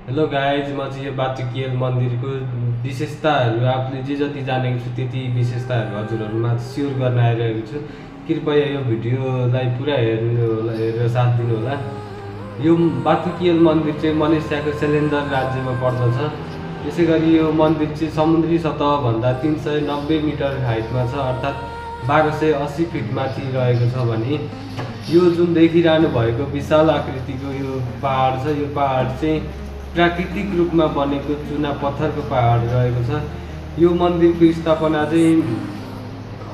Hello guys, म चाहिँ यो बाटुकियल मन्दिरको विशेषताहरू आफूले जे जति जानेको छु त्यति विशेषताहरू हजुरहरूमा सेयर गर्न आइरहेको छु। कृपया यो भिडियोलाई पुरा हेरेर साथ दिनु होला। यो बाटुकियल मन्दिर चाहिँ मलेसियाको सेलेन्डर राज्यमा पर्दछ। त्यसै गरी यो मन्दिर चाहिँ समुद्री सतहभन्दा 390 मिटर हाइटमा छ, अर्थात् 1280 फिट माथि रहेको छ भने यो जुन देखिरहनु भएको विशाल आकृतिको यो पहाड छ, यो पहाड चाहिँ प्राकृतिक रूपमा बनेको चुना पत्थरको पहाड रहेको छ। यो मन्दिरको स्थापना चाहिँ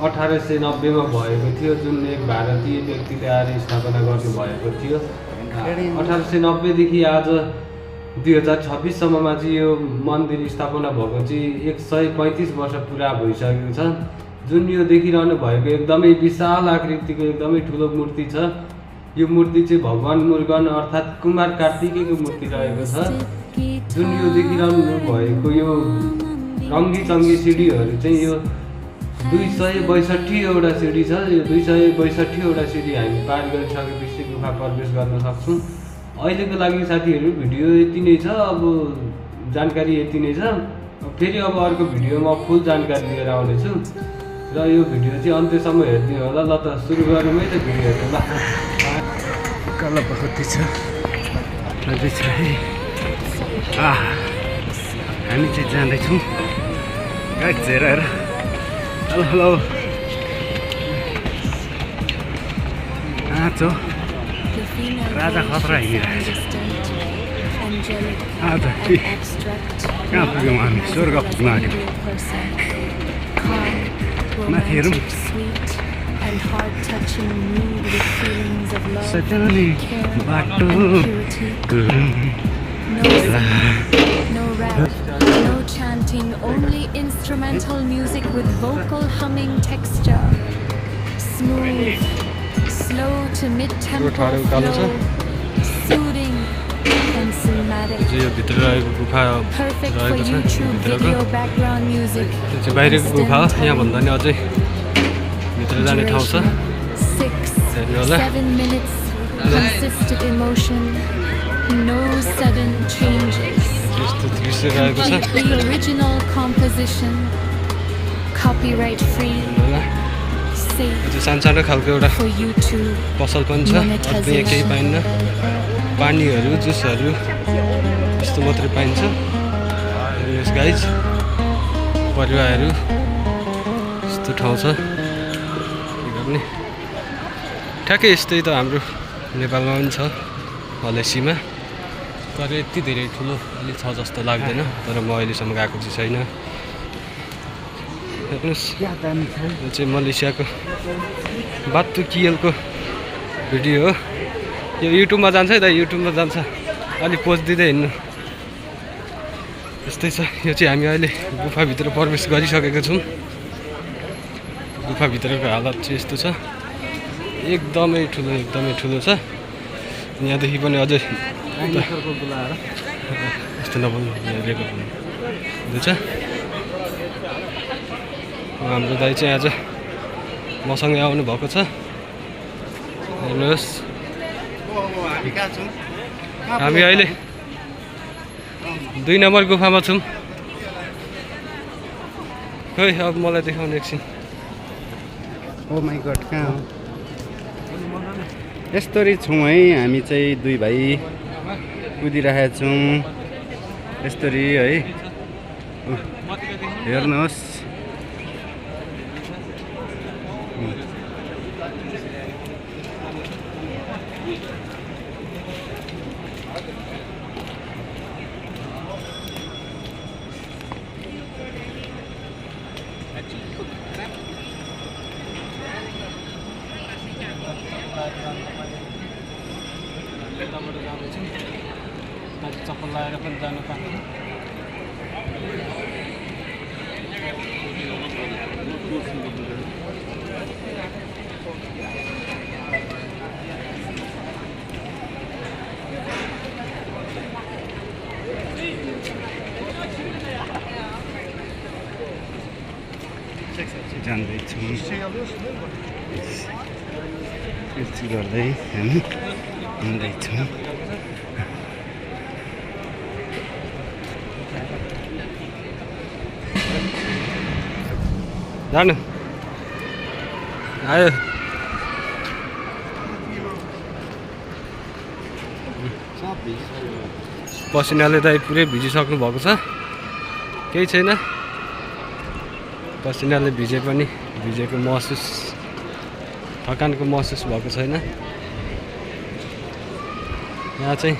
1890 मा भएको थियो, जुन एक भारतीय व्यक्तिले आएर स्थापना गर्नुभएको थियो। 1890 देखि आज 2026 सम्ममा चाहिँ यो मन्दिर स्थापना भएको चाहिँ 135 वर्ष पुरा भइसकेको छ। जुन यो देखिरहनु भएको एकदमै विशाल आकृतिको एकदमै ठुलो मूर्ति छ। यो मूर्ति चाहिँ भगवान मुरुगन अर्थात् कुमार कार्तिकेयको मूर्ति रहेको छ। जुन यो देखिरहनु भएको यो रङ्गी चङ्गी सिडीहरू चाहिँ यो 262 वटा सिडी छ। यो 262 वटा सिडी हामी पार गरिसकेपछि गुफा प्रवेश गर्न सक्छौँ। अहिलेको लागि साथीहरू भिडियो यति नै छ, अब जानकारी यति नै छ। फेरि अब अर्को भिडियोमा फुल जानकारी लिएर आउनेछु र यो भिडियो चाहिँ अन्त्यसम्म हेरिदिनु होला। ल त सुरु गरौँ है त भिडियो हेर्नु। कल पकती छ है। हामी चाहिँ जाँदैछौँ गाइस, हेर हेलो हेलो। आँचो राजा खतरा हिँडिरहेको छ आज। कहाँ पुग्यौँ हामी? स्वर्ग पुग्न आँट्यौँ। माथि हेरौँ। सजनी बाटो No rap, no chanting, only instrumental music with vocal humming texture. Smooth, slow to mid-tempo flow, soothing and cinematic. यो भित्र रहेको गुफा Perfect for रहेको छ। YouTube video background music. यो चाहिँ बाहिरको गुफा हो, यहाँ भन्दा नि अझै भित्र जाने ठाउँ छ। 6-7 minutes, consistent emotion, no sudden changes. यस्तो दृश्य रहेको छ। Completely original composition, copyright free, safe यो चाहिँ सानो खालको एउटा for YouTube. पसल पनि छ। अरू यहाँ केही पाइन्न। पानीहरू जुसहरू यस्तो मात्रै पाइन्छ। हेर्नुहोस् गाइज, परिवारहरू यस्तो ठाउँ छ। के गर्ने, ठ्याक्कै यस्तै त हाम्रो नेपालमा पनि छ, मलेसियामा। तर यति धेरै ठुलो अलि छ जस्तो लाग्दैन, तर म अहिलेसम्म गएको चाहिँ छैन। हेर्नुहोस्, यो चाहिँ मलेसियाको बाटुकियलको भिडियो हो। यो युट्युबमा जान्छ है त, युट्युबमा जान्छ। अलि पोस्ट दिँदै हिँड्नु। यस्तै छ। यो चाहिँ हामी अहिले गुफाभित्र प्रवेश गरिसकेको छौँ। गुफाभित्रको हालत चाहिँ यस्तो छ, एकदमै ठुलो छ। यहाँदेखि पनि अझै यस्तो नबोल्नु, रेकर्ड हुँदैछ। हाम्रो दाइ चाहिँ आज मसँगै आउनु भएको छ। हेर्नुहोस्, हामी अहिले 2 नम्बर गुफामा छौँ। खै अब मलाई देखाउने एकछिन। ओ माई गड, कहाँ हो? यस्तरी छौँ है हामी चाहिँ। 2 भाइ कुदिरहेका छौँ यस्तरी है। हेर्नुहोस्, चप्पल लगाएर पनि जानु पाउँदैन। जाँदैछौँ गर्दै हामी हिँड्दैछौँ। जानु आयो पसिनाले त पुरै भिजिसक्नु भएको छ केही छैन पसिनाले भिजे पनि भिजेको महसुस थकानको महसुस भएको छैन यहाँ चाहिँ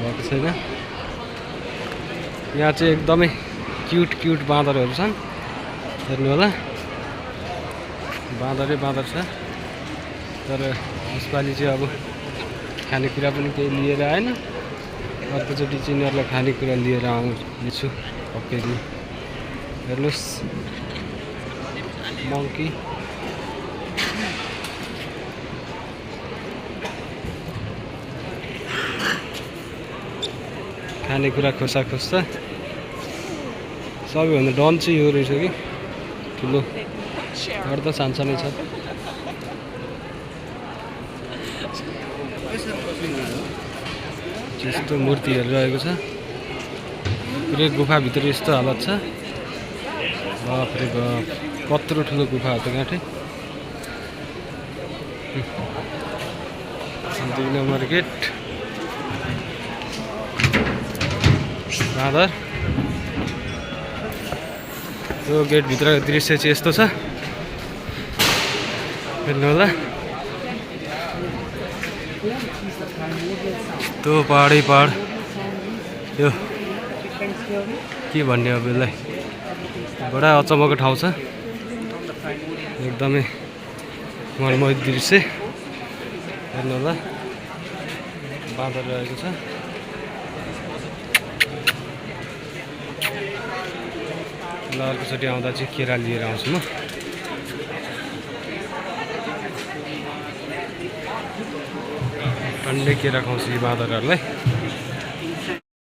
भएको छैन यहाँ चाहिँ एकदमै क्युट बाँदरहरू छन् हेर्नु होला बाँदरै बाँदर छ तर यसपालि चाहिँ अब खानेकुरा पनि केही लिएर आएन अर्कोचोटि चाहिँ यिनीहरूलाई खानेकुरा लिएर आउँछु पक्कै पनि हेर्नुहोस् मङ्की खानेकुरा खोज्छ सबैभन्दा डन चाहिँ यो रहेछ कि ठुलो अरू त सानसानै छ यस्तो मूर्तिहरू रहेको छ पुरै गुफाभित्र यस्तो हालत छ बाफरे बाफ कत्रो ठुलो गुफा हो त गाँठै 2 नम्बर गेट बाँदर यो गेटभित्रको दृश्य चाहिँ यस्तो छ हेर्नु होला त्यो पहाडै पहाड यो के भन्ने अब यसलाई बडा अचम्मको ठाउँ छ एकदमै मनमोहक दृश्य हेर्नु होला बाँदर रहेको छ ल अर्कोचोटि आउँदा चाहिँ केरा लिएर आउँछु म ठन्डै केरा खुवाउँछु यी बाँदरहरूलाई